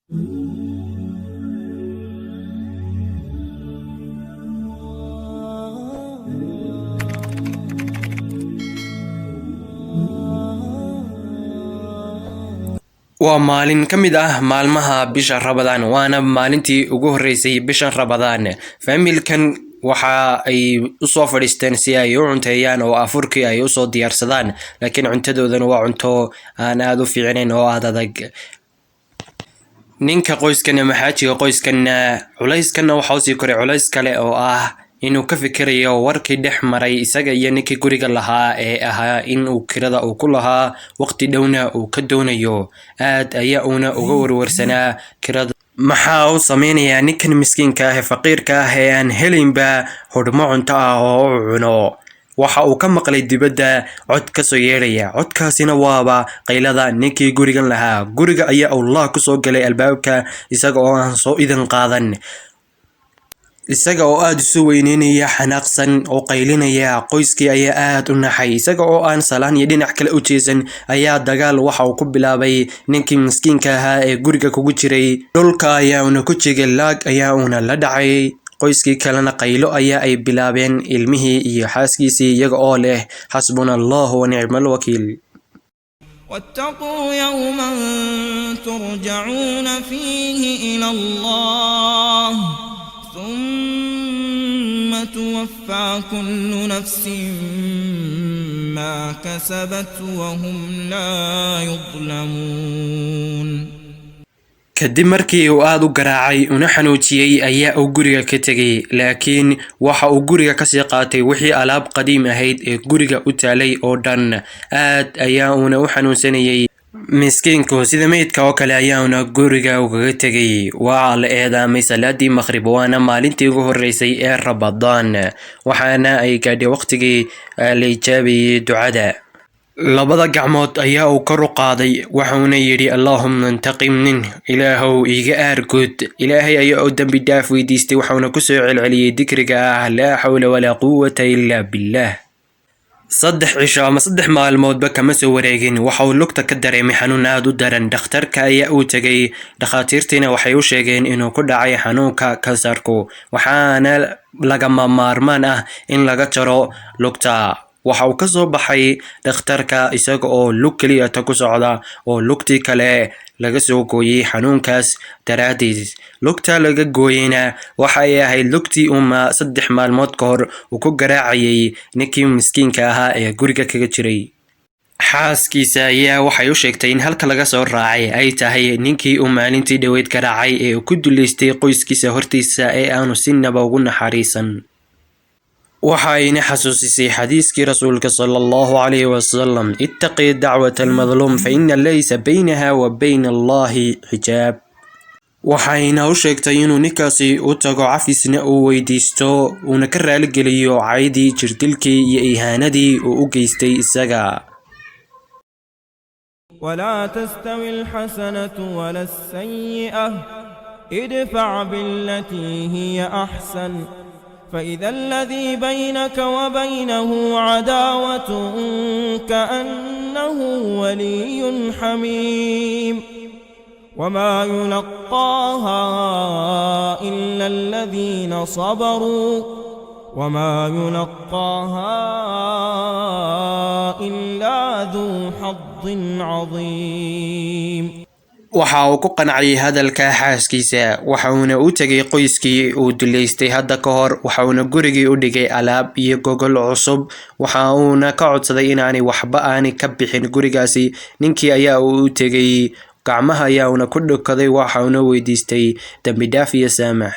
Waa maalin ka mid ah maalmaha bisha Rabadaan, waana maalintii ugu horreysay bisha Rabadaan. Faamilkan waxa ay u soo fadhiisteen si ay u cunteeyaan oo afurkii ay u soo diyaarsadaan, laakiin cuntadoodana waa cunto aan aad u fiicnayn oo aad adag. Ninka qoyskan ama xaajiga qoyskanna culayskanna waxa usii koray culays kale oo ah inuu ka fikirayo warkii dhex maray isaga iyo ninkii guriga lahaa ee ahaa in uu kirada uu ku lahaa waqti dhowna uu ka doonayo. Aad ayaa uuna uga warwarsanaa kirada. Maxaa uu sameynayaa ninkan miskiinka ah ee faqiirka ah ee aan helaynba hodhmo cunto ah oo uu cuno? Waxa uu ka maqlay dibadda cod ka soo yeedhaya, codkaasina waaba qaylada ninkii gurigan lahaa. Guriga ayaa Allah ku soo galay albaabka isaga oo aan soo idin qaadan, isaga oo aad isu weyneynaya, xanaaqsan oo qaylinaya. Qoyskii ayaa aad u naxay. Isaga oo aan salaan iyo dhinac kale u jeesan ayaa dagaal waxa uu ku bilaabay ninkii miskiinka ahaa ee guriga kugu jiray. Dhulka ayaa uuna ku jigay, laag ayaa uuna la dhacay. Qoyskii kalena qaylo ayaa ay bilaabeen, ilmihii iyo xaaskiisii, iyaga oo leh xasbuna allahu wa nicmal wakiil. واتقوا يوما ترجعون فيه إلى الله ثم توفى كل نفس ما كسبت وهم لا يظلمون. Kadib markii uu aad u garaacay una xanuujiyey ayaa uu guriga ka tegay, laakiin waxa uu guriga kasii qaatay wixii alaab qadiim ahayd ee guriga u taalay oo dhan. Aad ayaa uuna u xanuunsanayay miskiinku, sida meydka oo kale ayauna guriga ugaga tegay. Waa la eedaamay salaadii maqrib, waana maalintii ugu horreysay ee Rabadaan, waxaana ay gaadhay waqtigii la ijaabayay ducada. Labada gacmood ayaa uu kor u qaaday, waxauna yidhi allaahumma intaqim minh, ilaahow iiga aargud. Ilaahay ayaa u dembi dhaaf weydiistay, waxauna kusoo celceliyey dikriga ah laa xawla walaa quwata illaa billaah. 3 cisho ama 3 maalmoodba kama soo wareegin, waxa uu lugta ka dareemay xanuun aad u daran. Dhakhtarka ayaa uu tegay, dhakhaatiirtiina waxay u sheegeen inuu ku dhacay xanuunka kansarku, waxaana lagama maarmaan ah in laga jaro lugta. Waxa uu ka soo baxay dhakhtarka isaga oo lug keliya ta ku socda oo lugtii kale laga soo gooyey xanuunkaas daraaddiis. Lugta laga gooyeyna waxa ay ahayd lugtii uma 3 maalmood ka hor uu ku garaacayay ninkii miskiinka ahaa ee guriga kaga jiray. Xaaskiisa ayaa waxay u sheegtay in halka laga soo raacay ay tahay ninkii uu maalintii dhoweyd garaacay ee uu ku duleystay qoyskiisa hortiisa ee aanu sinaba ugu naxariisan. Waxayna xasuusisay xadiiskii rasuulka sala allahu calayhi wasalam: ittaqi dacwata almadluum fa ina laysa baynaha wa bayna allahi xijaab. Waxayna u sheegtay inuu ninkaasi u tago, cafisna uu weydiisto, uuna ka raaligeliyo caydii, jirdilkii iyo ihaanadii uu u geystay isaga. ولا تستوي الحسنة ولا السيئة ادفع بالتي هي أحسن فإذا الذي بينك وبينه عداوة كأنه ولي حميم وما يلقاها إلا الذين صبروا وما يلقاها إلا ذو حظ عظيم. Waxa uu ku qancay hadalka xaaskiisa, waxa uuna u tegay qoyskii uu duleystay hadda ka hor, waxa uuna gurigii u dhigay alaab iyo gogol cusub, waxa uuna ka codsaday inaanay waxba aanay ka bixin gurigaasi. Ninkii ayaa uu u tegay, gacmaha ayaa uuna ku dhukaday, waxa uuna weydiistay dambi dhaaf iyo saamax.